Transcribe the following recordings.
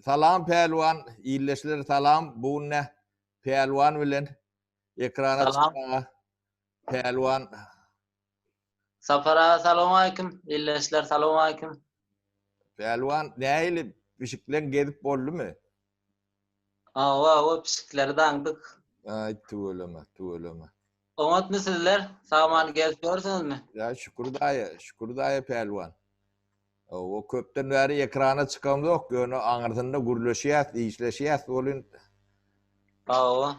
Salam Pälwan, ildeşler salam. Bu gün ne Pälwan bilen ekrana çykmaga Pälwan. Sapar aga salowmaleýkim, ildeşler salowmaleýkim. Pälwan nähili pişikleň gezip boldumy? Hawa, hawa pişikleri daňdyk. Aý tüweleme, tüweleme. Oňatmy sizler? Sagman gezip ýörsüňizmi? Ýa şükür daýy, şükür daýy Pälwan. O köpden bäri ekrana çykamzok, ýöne aňyrsynda gürleşýäs, işleşýäs welin. Hawa.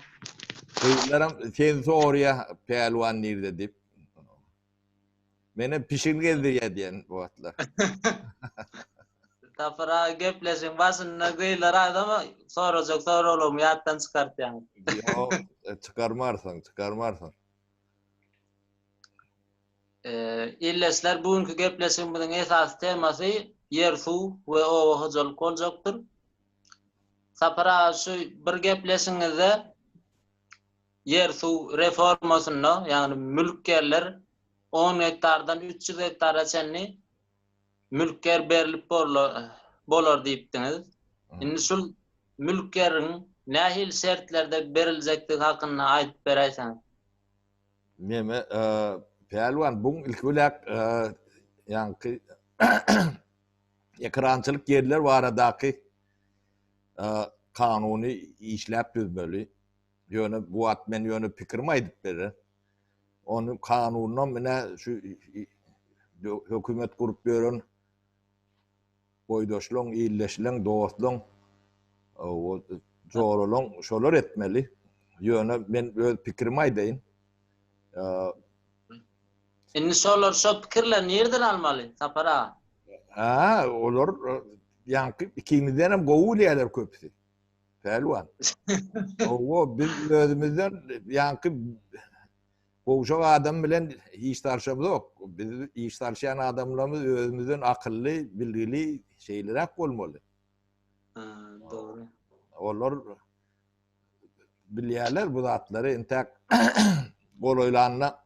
Gyzlaram seni sorýa, Pälwan nirde diýip. Menem pişigini gezdirýär diýen bu wagtlar. Sapar aga gepleşigiň başynda gyzlar adama sorajak soraglarymy ýatdan çykartýaň. Ýok, çykarmarsyň, çykarmarsyň. Ildeşler bu günki gepleşigimiziň esasy temasy ýer-suw we oba hojalyk boljakdyr. Sapar aga şu bir gepleşigiňizde ýer-suw reformasynda, ýagny mülk ýerler on gektardan 300 gektara çenli mülk ýer berlip bolar diýipdiňiz. Indi şul mülk ýeriň nähili şertlerde beriljekdigi hakynda aýdyp beräýseňiz. Neme, Pälwan, buň ilki bilen ýaňky ekrançylyk ýerler baradaky kanuny işläp düzmeli. Ýöne bu wagt men ýöne pikirimi aýdyp berer. Ony kanundan mine şu hökümet gurup ýören boýdaşlaň, ildeşleň, dostlaň, joralaň şolar etmeli. Ýöne men öz pikirimi aýdaýyn. Indi şolar şo pikirleri nirden almaly, Sapar aga? Ha, olar ýaňky ikimizden hem gowy bilýärler köpüsi. Pälwan. Owo, biz özümizden ýaňky gowşak adam bilen iş salşamzok. Biz iş salşýan adamlarymyz özümizden akylly, bilgili, şeýleräk bolmaly. Ha, dogry. Olar bilýärler bu zatlary entäk golaýlanda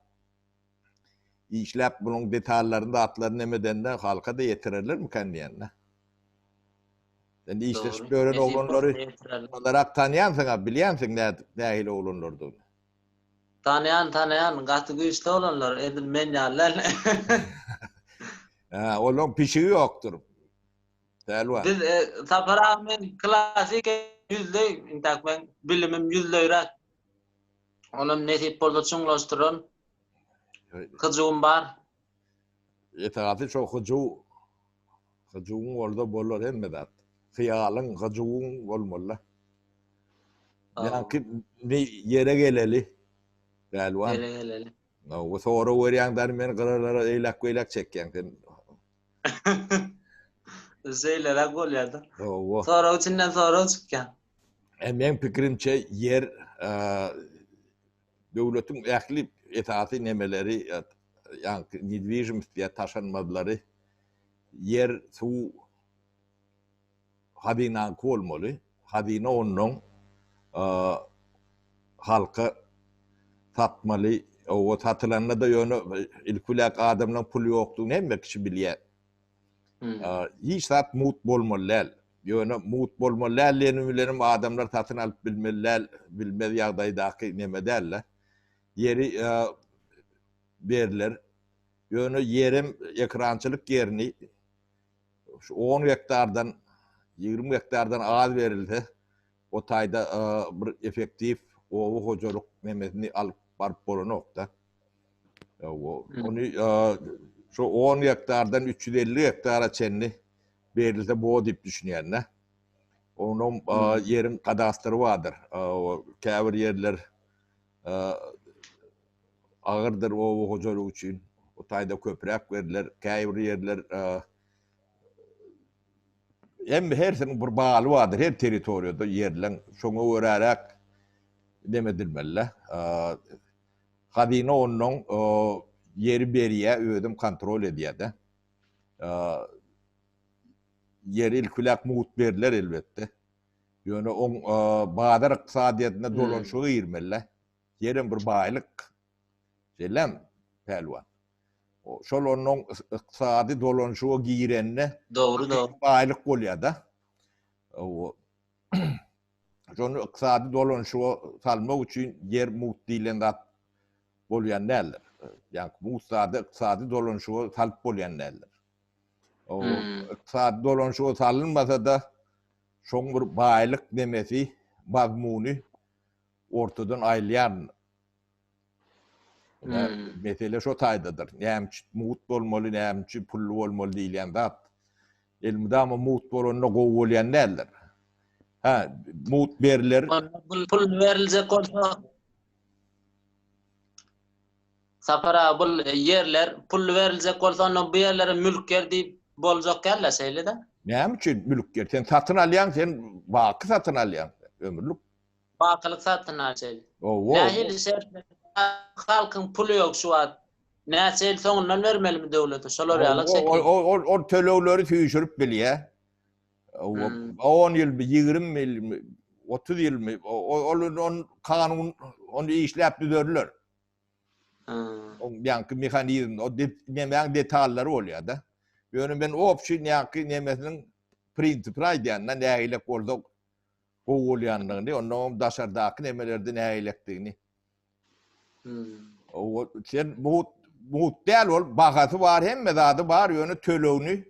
işläp bunuň detallaryny zatlaryny neme edende halka-da ýetirerlermikan diýende. Sen işleşip ýören oglanlary olarak tanýansyň-a, bilýänsiň nähili oglanlardygyny. Tanýan, tanýan, gaty güýçli oglanlar, edil men ýaly däl. Hä, olaň pişigi ýokdur. Pälwan. Biz e, Sapar aga men klasik ýüzleý, intäk men bilimim ýüzleýräk. Onam nesip bolsa çuňlaşdyran hyjuwym bar. Esasy şo hyjuw hyjuwyň bolsa bolar hemme zat. Hyýalyň, hyjuwyň bolmaly. Ýaňky ýere geleli. Pälwan. Ýere geleli. Bu sorag berýäň däl meni gyralara eýläk-beýläk çekýäň sen. Şeýleräk bolýar-da. Hawa. Sorag içinden sorag çykýar. E, meň pikirimçe ýer döwletiň ähli esasy nemeleri, ýaňky nedwižimost diýýär, taşanmazlary ýer, suw hazynaňky bolmaly. Hazyna onnoň halka satmaly. Owa satylanda-da ýöne ilki bilen adamlaryň puly ýokdugyny hemme kişi bilýär. Hiç zat mugt bolmaly däl. Ýöne mugt bolmaly däl diýenim bilenem adamlar satyn alyp bilmeli däl, bilmez ýagdaýdaky neme däl-de. Ýeri berler. Ýöne ýerem ekrançylyk ýerini şu on gektardan, 20 gektardan az berilse, o taýda bir effektiw oba hojalyk nemesini alyp baryp bolanok-da. Ony şu 10 gektardan 350 gektara çenli berilse bo diýip düşünýän-de. Onuň ýeriň kadastry bardyr. Käbir ýerler agyrdyr oba hojalygy üçin. O taýda köpräk berler. Käbir ýerler hem hersiniň bir baly bardyr, her territoriýada ýerleň şoňa göräräk neme edilmeli. Hazyna onnoň ýeri berýär, özem kontrol edýär-de. Ýeri ilkiläk mugt berler elbetde. Ýöne oň bazar ykdysadyýetine dolanyşyga girmeli-de. Ýerem bir baýlyk. Şeýlemi, Pälwan? Şol onnoň ykdysady dolanyşyga girende Dogry, dogry. baýlyk bolýar-da. O şony ykdysady dolanyşyga salmak üçin ýer mugt diýlen zat bolýan däldir. Ýagny mugt zady ykdysady dolanyşyga salyp bolýan däldir. O ykdysady dolanyşyga salynmasa-da şoň bir baýlyk nemesi, mazmuny ortadan aýylýar. Mesele şo taýdadyr. Näme üçin mugt bolmaly, näme üçin pully bolmaly diýilýän zat. Elmydama mugt bolanda gowy bolýan däldir. Hä, mugt beriler. Pul beriljek bolsa Sapar aga bul ýerler pully beriljek bolsa onda bu ýerlere mülk ýer diýip boljak dälä şeýle-de? Näme üçin mülk ýer? Sen satyn alýaň, sen baky satyn alýaň, ömürlik. Bakylyk satyn al şeýle. Nähili şertler? Halkyň puly ýok şu wagt. Näçe ýyl soňundan bermelimi döwlete? Şolar ýaly çekil. Ol ol tölegleri süýşürip bilýär. 10 ýylmy, 20 ýylmy, 30 ýylmy, ol on kanun ony işläp düzerler. O ýaňky mehanizm, o nemäň detallary bolýar-da. Ýöne men obşi ýaňky nemesiniň prinsipini aýdýan-da, nägilek bolsa gowy bolýandygyny, onnoňam daşardaky nemelerde nägilekdigini. O sen mugt mugt däl ol, bahasy bar, hemme zady bar, ýöne tölegini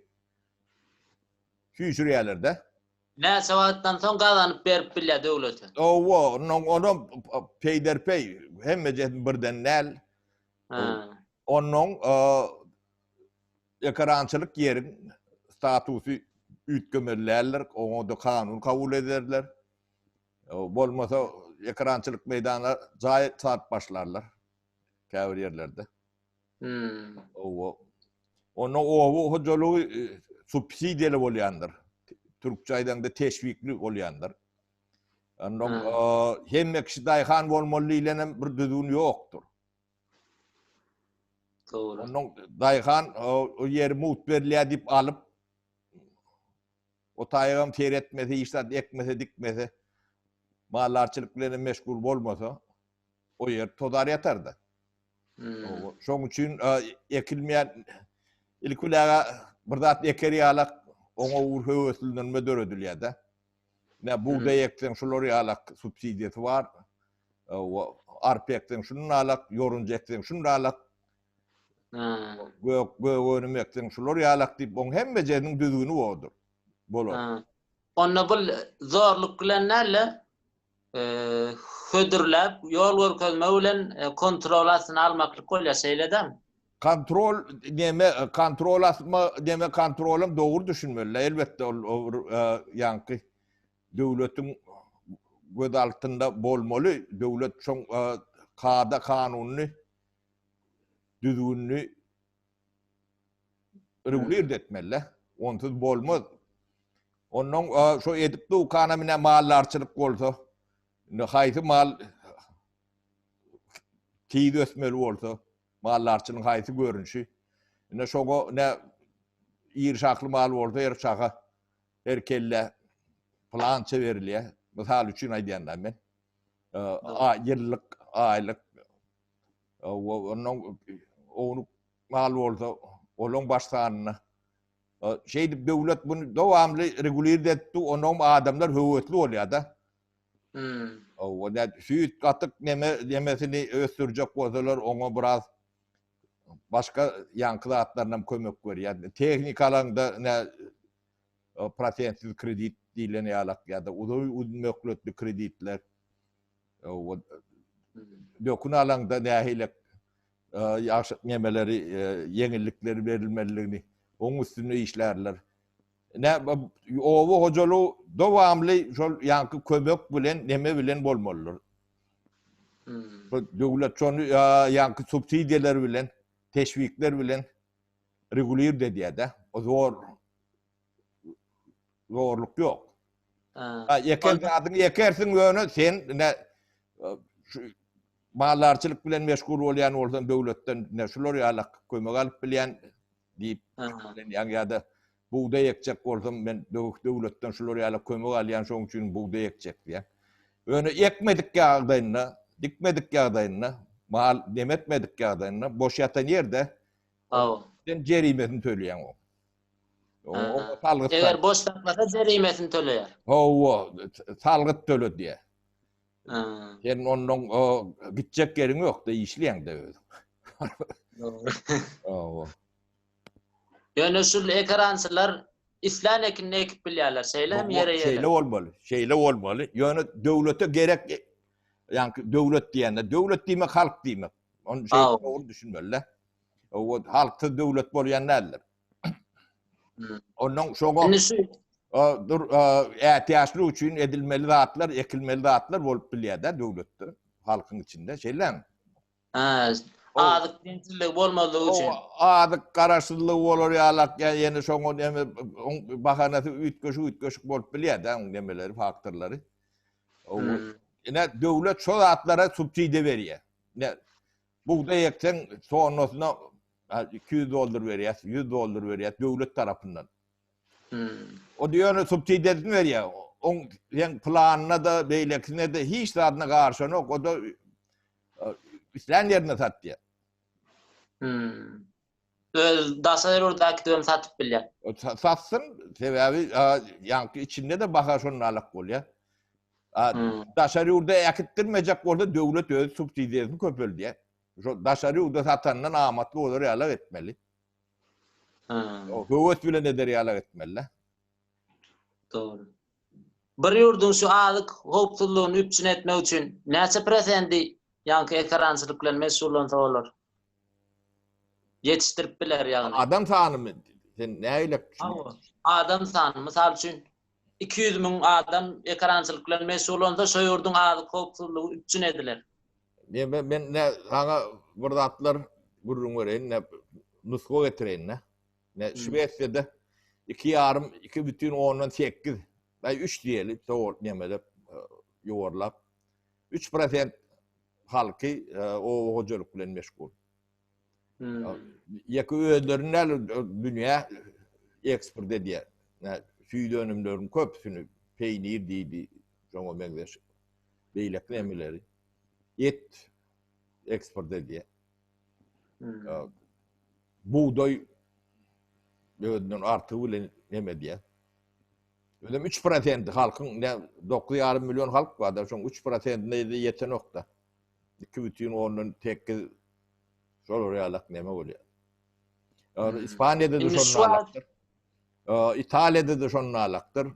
süýşürýärler-de. Näçe wagtdan soň gazanyp berip bilýär döwlete? Owa, onnoň onam peýderpeý, hemmejesini birden däl. Onnoň Ekerançylyk ýeriň statusy üýtgemeli däldir, oňa-da kanun kabul ederler. Bolmasa ekerançylyk meýdana jaý salyp başlarlar käbir ýerlerde. Hmm. Owa. Onda oba hojalygy e, subsidiýaly bolýandyr. Türkçe aýdaňda teşwikli bolýandyr. Onda hmm. hemme kişi daýhan bolmaly diýlen bir düzgün ýokdur. Dogry. Ondan daýhan o ýeri mugt berilýär diýip alyp o taýagam seretmese, hiç zat ekmese, dikmese, maldarçylyk bilen hem meşgul bolmasa, o ýer tozar ýatar-da. Hmm. Şoň üçin ekilmeýän ilki bilen bir zat eker ýalak oňa ugur höweslendirme döredilýär-de. Ne bugdaý ekseň şular ýalak subsidiýasy bar. Arpa ekseň şundan alak, ýorunja ekseň şundan alak. Gök gök önüm ekseň şular ýalak diýip, oň hemmejesiniň düzgüni bordur. Bolar. Onda bul zorluk bilen däl-de, hödürläp, ýol görkezme bilen kontrol astyna almaklyk bolýar, şeýle-dämi? Kontrol neme, kontrol asma neme kontrolam dogry düşünmeli. Elbetde ol bir ýaňky döwletiň göz altynda bolmaly. Döwlet şoň kada kanunyny düzgünini regulir etmeli. Onsuz bolmaz. Ondan şo edip dukana mine maldarçylyk bolsa, indi haýsy mal tiz ösmeli bolsa, Maldarçylygyň haýsy görnüşi? Ine şoňa ne iri şahly mal bolsa her şaha, her kellä pylança berilýär. Mysal üçin aýdýan-da men. Ýyllyk, aýlyk. Ondan ownuk mal bolsa olaň baş sanyna. Şeýdip döwlet bunu dowamly regulirde etdi, onam adamlar höwesli bolýar-da. Hmm. O ne süýt gatyk neme nemesini ösdürjek bolsalar oňa biraz başga ýaňky zatlarynam kömek berýär. Tehnikalaryňda ne prosentsiz kredit diýlen ýalak ýa-da uzyn uzyn möhletli kreditler. O dökün alaňda nähili ýagşy nemeleri ýeňillikleri berilmelidigini oň üstünde işlärler. Ne oba hojalygy dowamly şol ýaňky kömek bilen neme bilen bolmalydyr. Hmm. Şol döwlet şony ýaňky subsidiýalar bilen, teşwikler bilen regulir edýär-de. O zor zorluk ýok. Ha, eken zadyňy ekersiň ýöne sen ne şu maldarçylyk bilen meşgul bolýan bolsaň döwletden ne şular ýaly kömek alyp bilýän diýip ýa ýa-da bugdaý ekjek bolsam men döwletden şular ýaly kömek alýan şoň üçin bugdaý ekjek diýen. Ýöne ekmedik ýagdaýynda, dikmedik ýagdaýynda, mal nemetmedik ýagdaýynda boş ýatan ýerde Hawa. Sen jerimesini töleýäň oň. Oňa salgyt. Eger boş saklasa jerimesini töleýär. Hawa, salgyt töledýär. Sen ondan gitjek ýeriň ýok-da, işleýäň-de özüň. Hawa. Ýöne şul ekerançylar islän ekinini ekip bilýärler, şeýlemi ýere ýere? Şeýle bolmaly, şeýle bolmaly. Ýöne döwlete gerek, ýaňky döwlet diýende, döwlet diýmek halk diýmek. Ony şeýle dogry düşünmeli-de. O halksyz döwlet bolýan däldir. Ondan şoňa Indi şu dur ätiýaçlyk üçin edilmeli zatlar, ekilmeli zatlar bolup bilýär-de döwletde, halkyň içinde, şeýlemi? Ha, azyk deňsizligi bolmazlygy üçin. Azyk garaşsyzlygy bolar ýalak, ýa ýene şoňa näme oň bahanasy üýtgeşik-üýtgeşik bolup bilýär-de, oň nemeleri, faktorlary. Ine döwlet şo zatlara subsidiýa berýär. Ine bugdaý ekseň tonnasyna 200 dollar berýär, 100 dollar berýär döwlet tarapyndan. O ýöne subsidiýasyny berýär. Oň sen planyna-da, beýlekisine-de hiç zadyna garyşanok. O-da islän ýerine satýar. Hmm. Öz daşary ýurda äkidip hem satyp bilýär. Satsyn, sebäbi ýaňky içinde-de baha şonalak bolýar. Daşary ýurda äkitdirmejek bolsa döwlet özi subsidiýasyny köpeldýär. Şo daşary ýurda satandan amatly bolar ýalak etmeli. Höwes bilen eder ýalak etmeli. Dogry. Bir ýurduň şu azyk howpsuzlygyny üpjün etmek üçin näçe prosendi ýaňky ekerançylyk bilen meşgullansa bolar? Ýetişdirip biler ýagny. Adam sanymy? Sen nähili Hawa, adam sany. Mysal üçin, 200 müň adam ekerançylyk bilen meşgullansa, şo ýurduň azyk howpsuzlygy üpjün ediler. Men men ne saňa bir zatlar gürrüň bereýin, ne nusga getireýin, ne. Ne Şwesiýada 2 ýarym, 2 bütin ondan 8, aý 3 diýeli, sowal nemede ýuwarlap. 3 prosent halky oba hojalyk bilen meşgul. Ýeke özlerini däl, dünýä eksport edýär. Süýt önümleriniň köpüsini, peýnir diýdi, şoňa meňzeş beýleki nemeleri et eksport edýär. Bugdaý özünden artygy bilen neme edýär. Özem 3 prosenti halkyň 9,5 million halk bar-da, şoň 3 prosentine ýetenok-da. 2,8 şolar ýalak neme bolýar. Ispaniýada-da şondan alakdyr. Italiýada-da şondan alakdyr.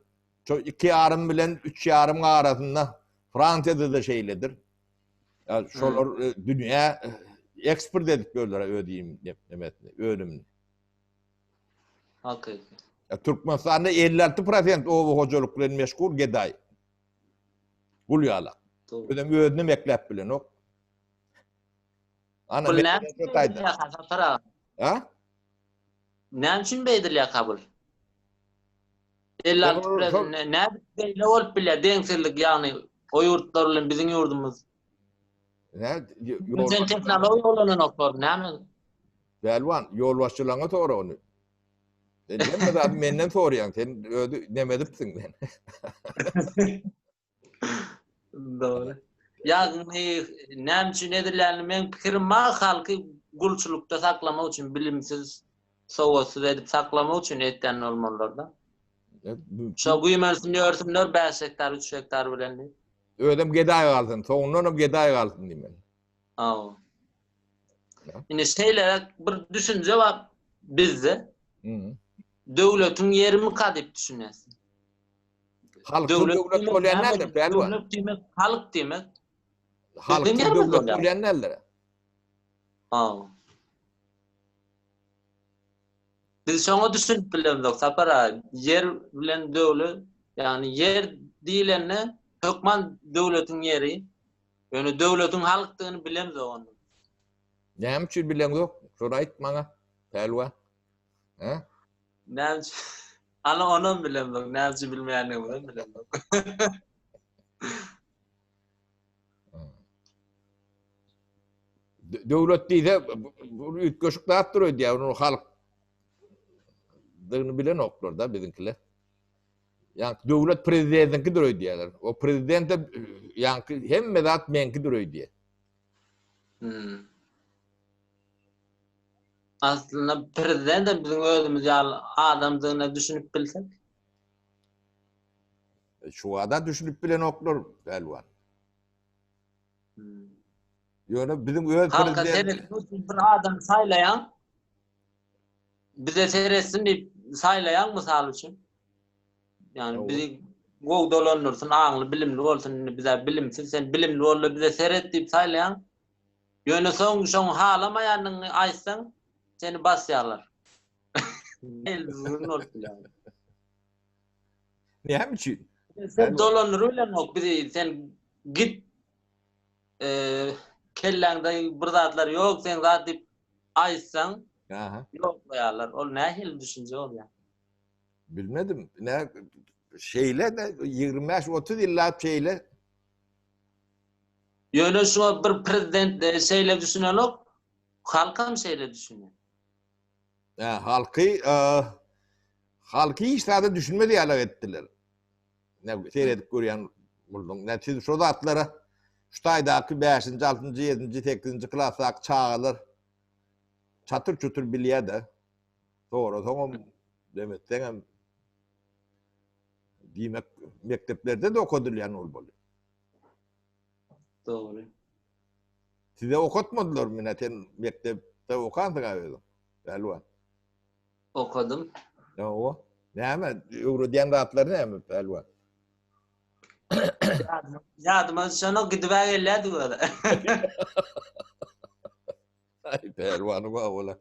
Şo 2,5 bilen 3,5 arasynda Fransiýada-da şeýledir. Şolar dünýä eksport edip ýörler öz nemesini, önümini. Hakyky. Türkmenistanda 56% oba hojalyk bilen meşgul gedaý. Gul ýalak. Özem özüni mekläp bilenok. Ana, Bu näme üçin beýdilýär Sapar aga? Ha? Näme üçin beýdilýär kabul? 56 prezident nädip beýle bolup bilýär deňsizlik ýagny o ýurtlar bilen biziň ýurdumyz. Ne? Sen tehnologiýa ulananoklar näme? Pälwan, ýolbaşçylaryňa sora ony. Sen hemme zady menden soraýaň, sen özi neme edipsiň sen. Dogry. Ýagny näme üçin edilýänini meň pikirim bar, halky gulçulykda saklamak üçin, bilimsiz, sowatsyz edip saklamak üçin etýän bolmalylar-da. Şo güýmensin ýörsünler 5 gektar, 3 gektar bilen diýip. Özem gedaý galsyn, soňundan hem gedaý galsyn diýmeli. Hawa. Indi şeýleräk bir düşünje bar bizde. Döwletiň ýerimika diýip düşünýäs. Halk döwlet, döwlet bolýan näme? Pälwan. Döwlet diýmek halk diýmek. Halk döwlet bolýan näme? Hawa. Biz şoňa düşünip bilemzok Sapar aga. Ýer bilen döwlet, ýagny ýer diýlende hökman döwletiň ýeri. Ýöne döwletiň halkdygyny bilemzok onda. Näme üçin bileňzok? Şony aýt maňa, pälwan. Hä? Näme üçin? Ana onam bilemzok. Näme üçin bilmeýändigimizem bilemzok. Döwlet diýse, bu üýtgeşik zatdyr öýdýär, ony halk dygyny bilenoklar da biziňkiler. Ýaňky döwlet prezidentiňkidir öýdýärler. O prezident de ýaňky hemme zat meňkidir öýdýär. Hmm. Aslynda prezident hem biziň özümiz ýaly adamdygyna düşünip bilsek. E, şu wada düşünip bilenoklar pälwan. Hmm. Ýöne biziň öz Halka prezident seretmek üçin bir adam saýlaýaň. Bize seretsin diýip saýlaýaň mysal üçin. Ýani Hawa. bizi gowy dolandyrsyn, aňly, bilimli bolsun, indi bize bilimsiz, sen bilimli bol-da bize seret diýip saýlaýaň. Ýöne soň şoň halamaýanyňy aýtsaň, seni basýarlar. El düzgün bolup bilýär. Näme üçin? Sen dolandyryp bilenok bizi, sen git kelläňde bir zatlar ýok, sen zat diýip aýtsaň, Aha. ýoklaýarlar. Ol nähili düşünje bolýar? Bilmedim. Ne şeýle de 25-30 ýyllap şeýle. Ýöne şuňa bir prezident e, şeýle düşünenok, halkam şeýle düşünýär. Hä, halky e, halky hiç zada düşünmez ýaly etdiler. Ne seyredip görýän bolduň. Ne siz şu zatlara şu taýdaky 5-nji, 6-njy, 7-nji, 8-nji klasdaky çagalar çatyr çutur bilýär-de. Sorasaňam, demetseňem diýmek mekdeplerde-de okadylýan bolmaly. Dogry. Size okatmadylar mine sen mekdepde okansyň-a özüň. Pälwan. Okadym. Ýowa. Näme öwredýän zatlary näme pälwan? Ýadyma düşenok gidibä gelýärdik özi. Aý pälwany bar ola.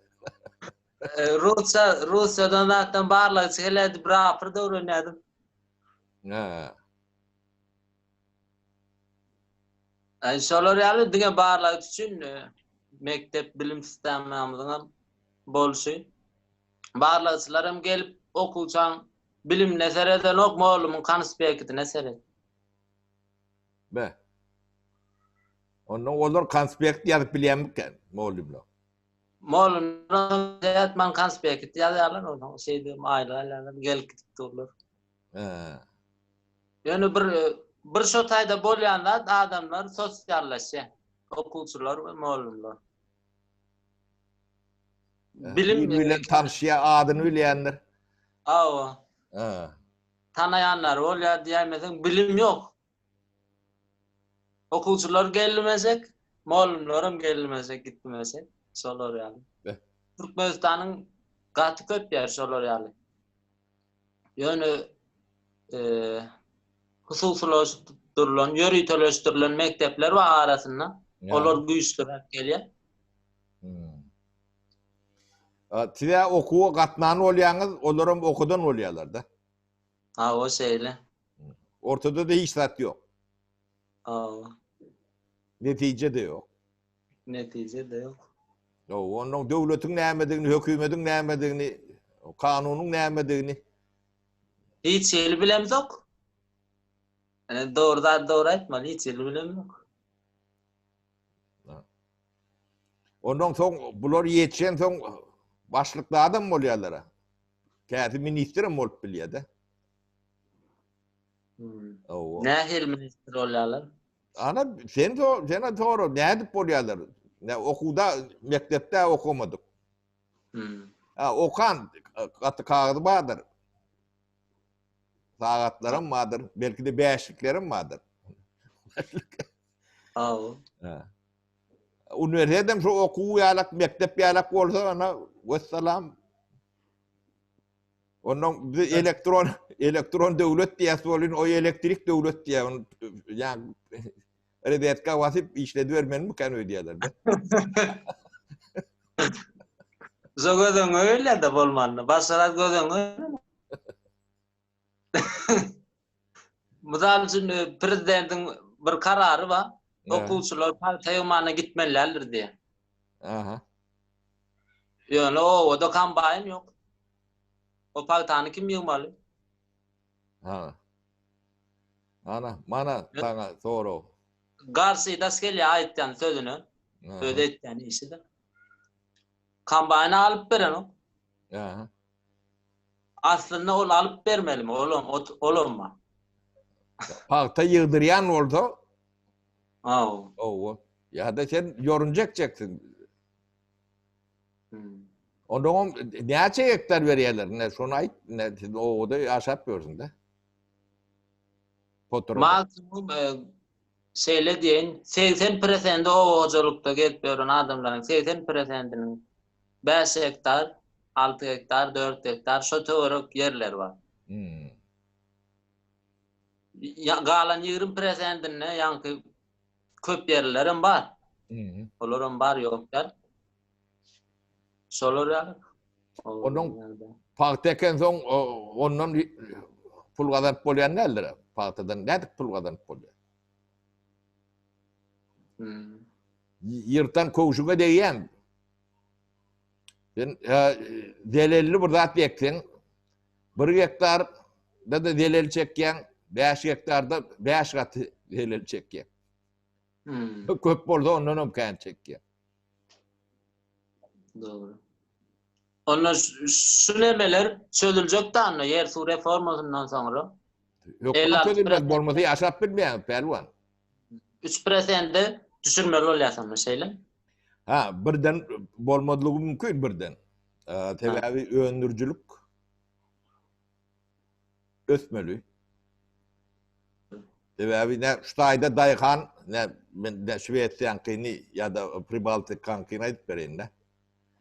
Rusça, Russiýadan zatdan barlagçy gelýärdi, bir apyr öwrenýärdim. Hä. Yani şolar ýaly diňe barlagçy üçin e, mekdep bilim sistemamyzyň hem bolşy. Barlagçylar hem gelip okuwçaň bilimine seredenok, mugallymyň konspektine seret. Be. Ondan olar konspekt ýazyp bilýärmikä mugallymlar? Mugallymlar ýatman konspekt ýazýarlar, onsoň şeýdip aýlyk alýarlar, gelip gidip durlar. He. Ýöne bir bir şo taýda bolýan zat adamlar sosiallaşýar. Okuwçylar we mugallymlar. Bilim Bir bilen tanyşýar, adyny bilýändir. Hawa. He. Tanaýanlar bolýar diýäýmeseň bilim ýok. Okuwçylar gelmesek, mugallymlaram gelmesek, gitmesek, şolar ýaly. Türkmenistanyň gaty köp ýeri şolar ýaly. Ýöne hususylaşdyrylan, ýöriteleşdirilen mekdepler bar arasynda. Olar güýçliräk gelýär. Hmm. Size okuwa gatnan bolýaňyz, olaram okudan bolýarlar-da. Hawa, şeýle. Ortada-da hiç zat ýok. Hawa. Netije-de ýok. Netije-de ýok. Ýok, onnoň döwletiň nämedigini, hökümediň nämedigini, kanunyň nämedigini. Hiç hili bilemzok. Ene dogry zat dogry aýtmaly, hiç hili bilemzok. Ondan soň bular ýetişen soň başlyk zadam bolýarlar. Käsi ministrem bolup bilýär-de. Hmm. Nähili ministr bolýarlar? Ana sen so, sen sora, nädip bolýarlar? Ne okuwda, mekdepde okamadyk. Hmm. Ha, okan gaty kagyzy bardyr. Sagatlaram bardyr, belki-de bäşliklerim bardyr. Hawa. Ha. Uniwersitet şu okuw ýalak, mekdep ýalak bolsa, ana, wessalam. Ondan biz elektron elektron döwlet diýäs bolun, o elektrik döwlet diýär. Ýa rezetka basyp işledibermeli mikan öýdýärler. Zo göz öňüne gelýär-de bolmanda. Başga göz öňüne. Mysal üçin e, prezidentiň bir karary bar. Okuwçylar pagta ýygmana gitmeli däldir diýýär. Aha. Ýöne obada kombaýn ýok. O pagtany kim ýygmaly? Ha. Ana, mana saňa sorag. Garşydaş gelýär aýtýan sözüne. Öz etýän işi-de. Kombaýny alyp berenok. Aha. Aslynda ol alyp bermelimi? Olam, olam bar. Pagta ýygdyrýan bolsa, Aw. Owa. Ýa-da sen ýorunja ekjeksiň. Hmm. Ondan näçe gektar berýärler? Ne şony aýt, ne siz obada ýaşap ýörsüň-de. Potrada. Maksimum e, şeýle diýeýin, 80 prosenti oba hojalykda gezip ýören adamlaryň 80 prosentiniň 5 gektar, 6 gektar, 4 gektar şo töwerek ýerleri bar. Hmm. Ya, galan 20 prosentinde ýaňky köp ýerlerem bar. Hmm. Olaram bar, ýok däl. Şolar ýaly. Onuň pagta ekensoň ondan pul gazanyp bolýan däldir. Pagtadan nädip pul gazanyp bolýar? Hmm. Ýyrtan köwşüňe degýän. Sen zelelli bir zat ekseň, bir gektar da da zelel çekýäň, 5 gektarda 5 gaty zelel çekýäň. Hmm. Köp bolsa ondan hem kän çekýär. Dogry. Onda şu nemeler çözüljek da onda ýer suw reformasyndan soňra. Ýok, çözülmez, bolmasa ýaşap bilmeýäň, pälwan. 3 prosente düşürmeli bolýar soňra, şeýle? Ha, birden bolmazlygy mümkin birden. Sebäbi öndürijilik ösmeli. Sebäbi ne şu taýda daýhan, ne men ne Şwesiýaňkyny ýa-da Pribaltikaňkyny aýdyp bereýin-de.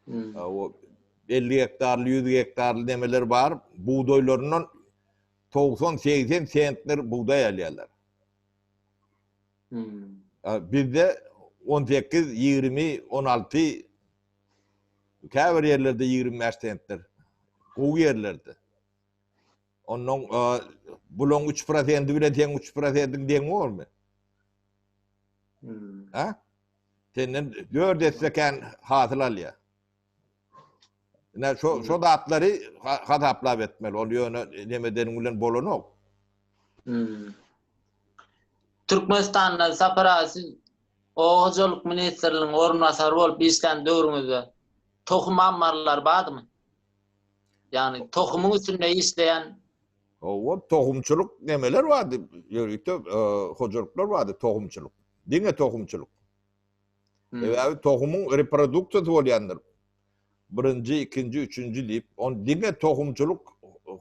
Hmm. O 50 gektarly, 100 gektarly nemeler bar, bugdaýlaryndan 90-80 sentner bugdaý alýarlar. Hmm. Bizde 18, 20, 16 käbir ýerlerde 25 sentner. Gowy ýerlerde. Ondan bulaň 3 prosenti bilen seň 3 prosentiň deň bormy? Hmm. Ha? Senden 4 esse kän hasyl alýar. Ine şo şo zatlary hasaplap etmeli. Ol ýöne neme deniň bilen bolanok. Hmm. Türkmenistanda Sapar aga siz Oba hojalyk ministrliginiň orunbasary bolup işlän döwrüňizde tohum ammarlary bardymy? Ýagny tohumyň üstünde işleýän Hawa, tohumçylyk nemeler bardy, ýörite e, hojalyklar bardy tohumçylyk. Diňe tohumçylyk. Hmm. Sebäbi tohumyň reproduksiýasy bolýandyr. Birinji, ikinji, üçünji diýip, on diňe tohumçylyk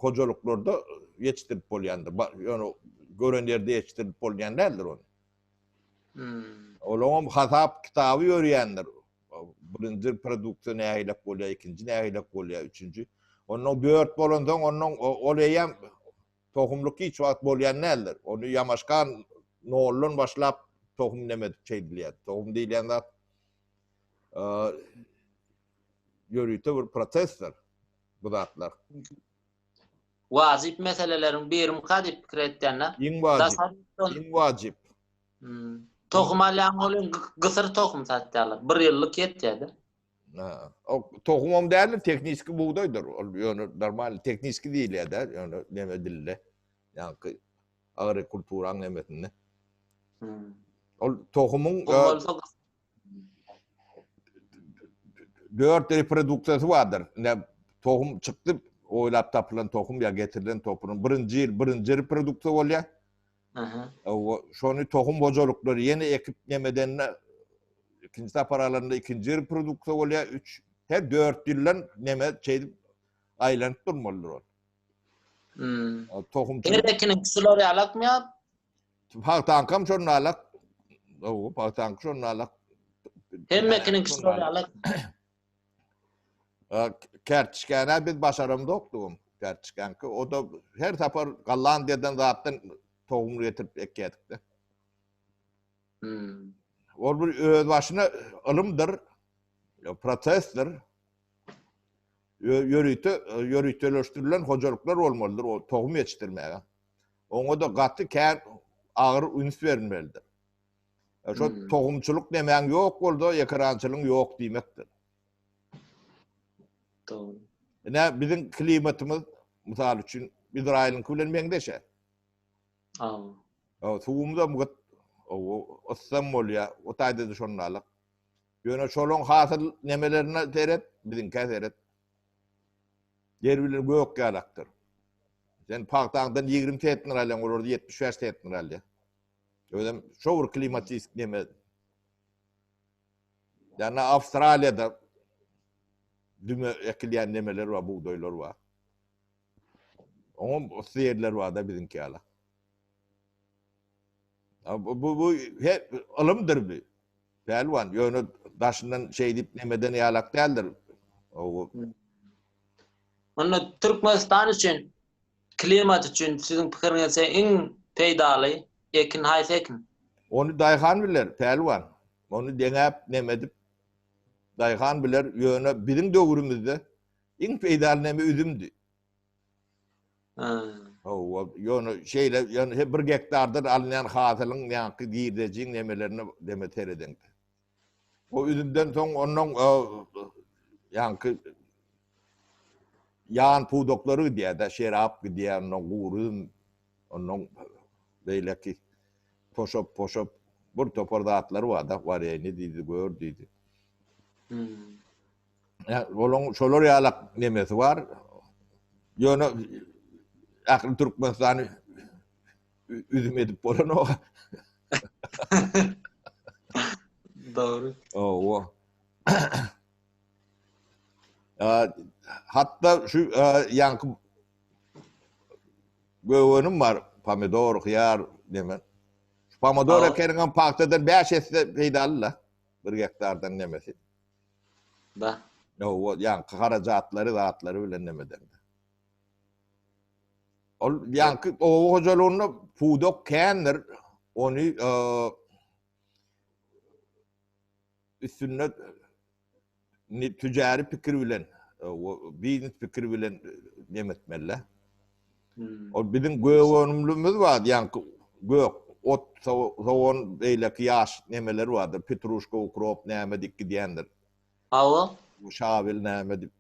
hojalyklarda ýetişdirip bolýandyr. Ýöne gören ýerde ýetişdirip bolýan däldir ony. Hmm. Olaryň hasap kitaby ýörýändir. Birinji produksiýa nähilek bolýar, ikinji nähilek bolýar, üçünji. Ondan dört bolansoň, ondan ol eýýäm tohumlyk hiç wagt bolýan däldir. Ony ýamaşkan noldan başlap tohum neme edip şeýdilýär. Tohum diýilýän zat ýörite bir prosesdir bu zatlar. Wajyp meseleleriň birimka diýip pikir etýän-de. Iň wajyp. Iň wajyp. Hmm. Tohum alýan bolýan gysyr tohum satýarlar. Bir ýyllyk ýetýär-de. Ha. O tohumam däldir, tehniki bugdaýdyr. Ol ýöne normal tehniki diýilýär-de, ýöne neme dilde. Ýaňky agrikulturaň nemesinde. Hmm. Ol tohumyň bolsa dört reproduksiýasy bardyr. Ine tohum çykdy, oýlap tapylan tohum ýa getirilen tohumyň birinji ýyl birinji reproduksiýa bolýar. Aha. O şony tohum hojalyklary ýene ekip nemedende ikinji sapar alanda ikinji reproduksiýa bolýar. Üç, her dört ýyldan neme şeýdip aýlanyp durmalydyr ol. Hmm. Tohum Her ekiniň şular ýalakmy ýa? Pagtaňkam şonda alak. Ow, pagtaňky şonda alak. Hemmekiniň şular ýalak. Kertişkänä biz başaramzokdygam. Kertişkänki o da her sapar Gollandiýadan zatdan tohum getirip ekýärdik-de. Hmm. Ol bir öz başyna ylymdyr, prosesdir. Ýörite ýöriteleşdirilen hojalyklar bolmalydyr o tohum ýetişdirmäge. Oňa-da gaty kän agyr üns berilmelidir. Şo hmm. tohumçylyk nemäň ýok bolsa, ekerançylygyň ýok diýmekdir. Dogry. Ine biziň klimatymyz mysal üçin Izrailiňki bilen meňzeşe. Aw. Suwumyzam gyt, yssam bolýar. O taýda-da şondalyk. Ýöne şolaň hasyl nemelerine seret, biziňkä seret. Ýer bilen gök ýalakdyr. Sen pagtaňdan 20 sentner alýaň, olarda 75 sentner alýar. Özem şo bir klimatik neme. Ýani Awstraliýada. Düme ekilýän nemeler bar, bugdaýlar bar. Oňam yssy ýerler bar-da biziňki ýaly. Bu bu bu he, ylymdyr bu. Pälwan, ýöne daşyndan şeýdip nemeden ýalak däldir. O Onda Türkmenistan üçin klimat üçin siziň pikiriňizçe iň peýdaly ekin haýsy ekin? Ony daýhan biler, pälwan. Ony deňäp, nemedip daýhan biler. Ýöne biziň döwrümizde iň peýdaly neme üzümdi. Hawa, ýöne şeýle, ýöne bir gektardan alynýan hasylyň ýaňky girdejiň nemelerine deme seredeňde. O üzümden soň ondan ýaňky ýan pudaklary gidýär-de, şerap gidýär, ondan gury üzüm, ondan beýleki toşap, poşap bir topar zatlary bar-da, wareni diýdi, gör diýdi. Hmm. Ýa olaň şolar ýalak nemesi bar. Ýöne ähli Türkmenistany üzüm edip bolanok. Dogry. Owa. Hatda şu ýaňky gögönüm bar, pomidor, hyýar neme. Şu pomidor ekeniňem pagtadan 5 esse peýdaly la. Bir gektardan nemesi. Da. Owa, ýaňky harajatlary, zatlary bilen nemeden. Ol ýaňky oba hojalygynda pudak kändir. Ony üstünde tücari pikir bilen, biznes pikir bilen neme etmeli. Hmm. Ol biziň gök önümlimiz bar, ýaňky gök, ot, sogan, beýleki ýaş nemeler bardyr, petruşka, ukrop näme diýip gidýändir. Hawa. Şabil näme diýip.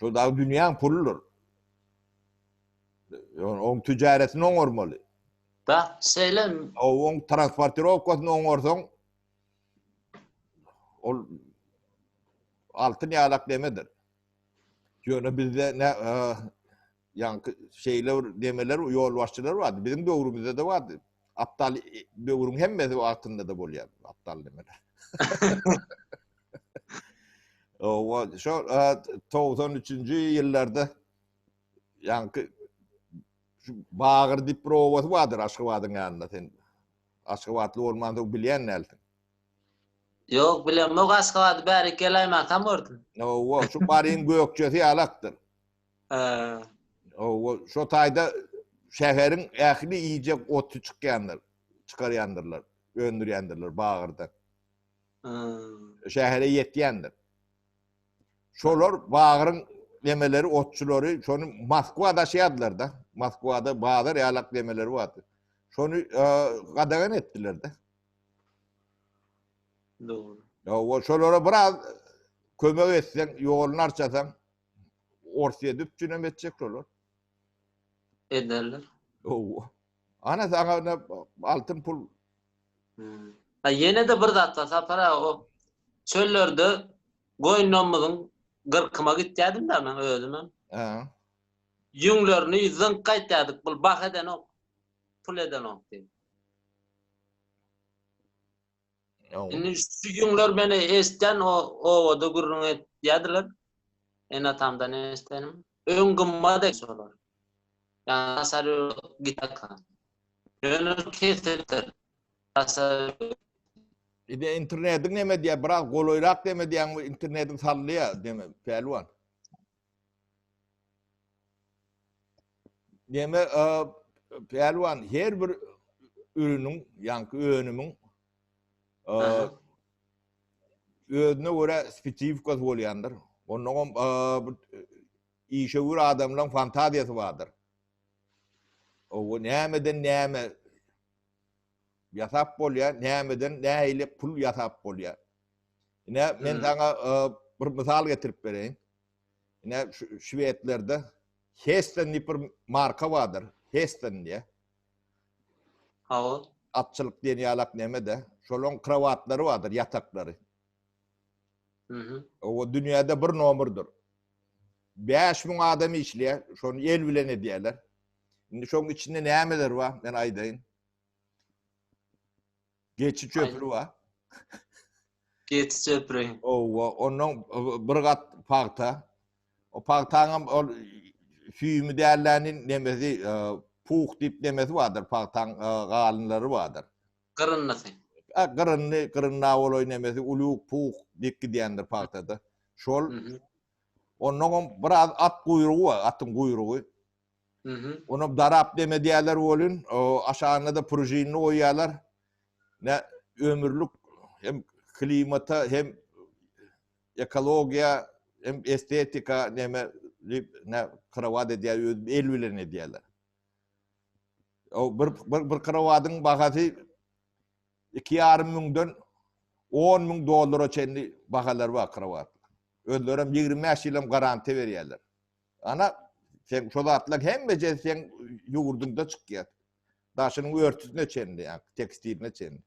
Şo dagy dünýäň puludyr. Oň tijaretini oňarmaly. Da, şeýle. Oň transportirowkasyny oňarsaň, ol altyn ýalak nemedir. Ýöne bizde ne ýaňky şeýle bir demeler ýolbaşçylar bardy. Biziň döwrümizde-de bardy. Aptal döwrüň hemmesi wagtynda-da bolýar aptal demeler. Owa, şo 93-nji ýyllarda ýaňky şu Bagyr diýip bir obasy bardyr Aşgabadyň ýanynda sen. Aşgabatly bolmansoň bilýän dälsiň. Ýok, bilemok Aşgabady bärik geläýmäkäm gördüm. Owa, şu Maryň Gökjesi ýalakdyr. Hä. Owa, şo taýda şäheriň ähli iýjek oty çykýandyr, çykarýandyrlar, öndürýändirler Bagyrdan. Şähere ýetýändir. Şolar Bagyryň nemeleri, otçulary şony Moskwa daşaýardylar-da. Moskwada bazar ýalak nemeleri bardy. Şony gadagan etdiler-de. Dogry. Ýa şolara biraz kömek etseň, ýoluny arçasaň, Orsýeti üpjünem etjek şolar. Ederler. Owa. Ana saňa altyn pul. Hmm. Ha ýene-de bir zat bar Sapar aga, o çöllerde goýunlarymyzyň gyrkyma gitýärdim-de men özümem. Ha. Ýüňlerini zyňk gaýtýardyk, bul bah edenok, pul edenok diýip. Indi şu ýüňler meni eşden o obada gürrüň etýärdiler. Ene-atamdan eşdenim. Öň gymmat eken şolar. Ýa daşary ýurda gitmekkä. Ýöne kesilipdir. Daşary Ide internetiň neme diýýär, biraz golaýrak neme diýýäňmi, internetiň sallyýar neme, pälwan. Neme, pälwan, her bir ürüniň, ýaňky önümiň özüne görä spesifikasy bolýandyr. Onnoňam işewür adamlaryň fantaziýasy bardyr. O nämeden näme ýasap bolýar, nämeden nähili pul ýasap bolýar. Ine, men saňa bir mysal getirip bereýin. Ine, şwedlerde Hesten diýip bir marka bardyr. Hesten diýe. Hawa. Atçylyk diýen ýalak neme-de. Şolaň krowatlary bardyr, ýataklary. Mhm. O dünýäde bir nomerdir. 5000 adam işleýär, şony el bilen edýärler. Indi şoň içinde nämeler bar, men aýdaýyn. Geçi çöpri bar. Geçi çöpri. Owa, ondan bir gat. pagta. O pagtaňam ol süýümi dälläni nemesi puh diýip nemesi bardyr, pagtaň galynlary bardyr. Gyryndysy. A gyryndy, gyrynda bolaý nemesi uluk, puh diýip gidýändir pagtada. Şol onnoňam biraz at guýrugy bar, atyň guýrugy. Onam darap deme diýerler welin, aşagynda-da pružinini goýýarlar. Ne ömürlik hem klimata hem ekologiýa hem estetika neme diýip ne krowat edýär öz el bilen edýärler. O bir bir, bir krowadyň bahasy 2,5 müňden 10 müň dollara çenli bahalar bar krowat. Özlerem 25 ýylam garantiýa berýärler. Ana, sen şo zatlar hemmejesi seň ýurduňda çykýar. Daşynyň örtüsine çenli, ýa tekstiline çenli.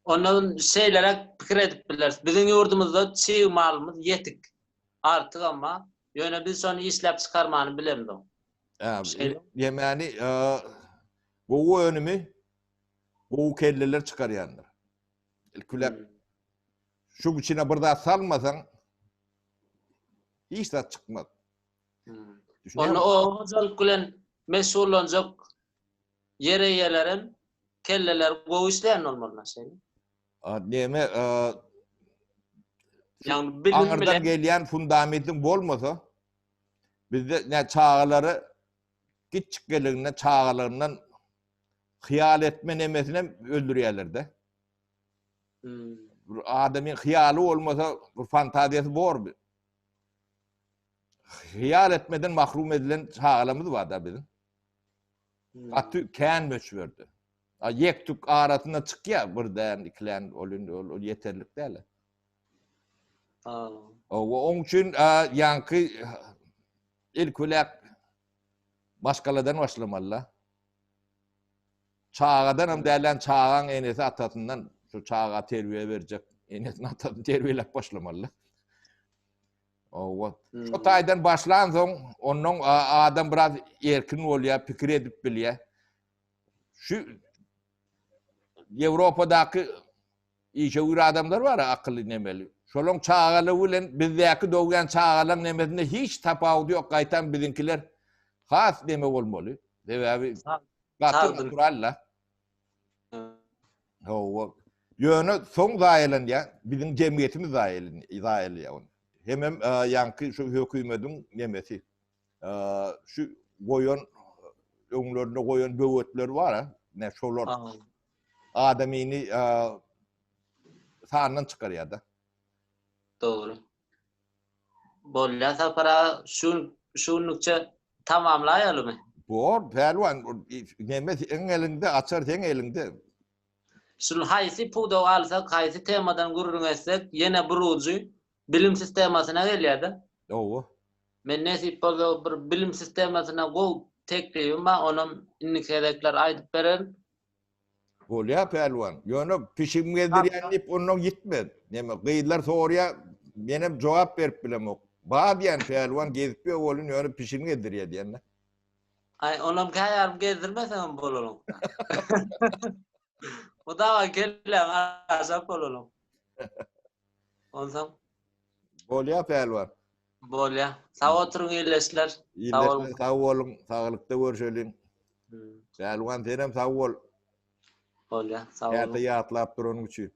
Ondan şeýleräk pikir edip bileris. Biziň ýurdumyzda çig malymyz ýetik. Artygam bar. Ýöne biz şony işläp çykarmany bilemzok. Şeýle. Ýemäni gowy önümi gowy kelleler çykarýandyr. Ilki bilen şu içine bir zat salmasaň Hiç zat çykmaz. Hmm. Onda oba hojalyk bilen meşgullanjak ýer eýelerem kelleler gowy işleýän bolmaly şeýle. A näme Ýagny bilim bilen gelýän fundamentiň bolmasa bizde ne çagalary kiçjikliginden çagalygyndan hyýal etme nemesini hem öldürýärler-de. Hmm. Bir adamyň hyýaly bolmasa, bir fantaziýasy bormy? Hyýal etmeden mahrum edilen çagalarymyz bar da biziň. Hmm. Gaty kän möçberde. A ýek-tük arasynda çykýar birden, ikilän, ol indi ol, ol ýeterlik däl. Owa, oň üçin ýaňky ilk bilen maşgaladan başlamaly. Çagadanam dälän çagaň enesi atasyndan şu çaga terbiýe berjek enesini atasyny terbiýeläp başlamaly. Owa. Şu hmm. taýdan başlan soň ondan adam biraz erkin bolýar, pikir edip bilýär. Şu Ýewropadaky işewür adamlar bar, akylly nemeli. Şolaň çagalygy bilen bizdäki dogýan çagalaryň nemesinde hiç tapawudy ýok, gaýtam biziňkiler has neme bolmaly. Sebäbi gaty natural la. Hawa. Ýöne soň zaýalanýar, biziň jemgyýetimiz zaýalaýar ony. Hemem ýaňky şu hökümediň nemesi. Şu goýan öňlerinde goýan böwetleri bar, ne şolar. Adamyny sandan çykarýar-da. Dogry. Bolýar Sapar aga, şu şu günlükçe tamamlaýalymy? Bor, pälwan, neme seň eliňde, açar seň eliňde. Şul haýsy pudagy alsak, haýsy temadan gürrüň etsek, ýene bir ujy bilim sistemasyna gelýär-de. Hawa. Men nesip bolsa bir bilim sistemasyna gowy teklibim bar, onam indiki gezekler aýdyp bererin. Bolýar pälwan. Ýöne pişigimi gezdirýän diýip ondan ýitme. Näme gyzlar sorýar, menem jogap berip bilemok. Bar diýen pälwan gezip ýör welin ýöne pişigini gezdirýär diýende. Aý onam käýarym gezdirmeseňem bolanok. Bu daga kelläň aşak bolanok. Onsoň Bolýar pälwan. Bolýa. Sag oturyň ildeşler. Sag boluň. Sag boluň. Saglykda görşeliň. Pälwan senem sag bol. Bolýa. Sag boluň. Käte ýatlap duranyň üçin.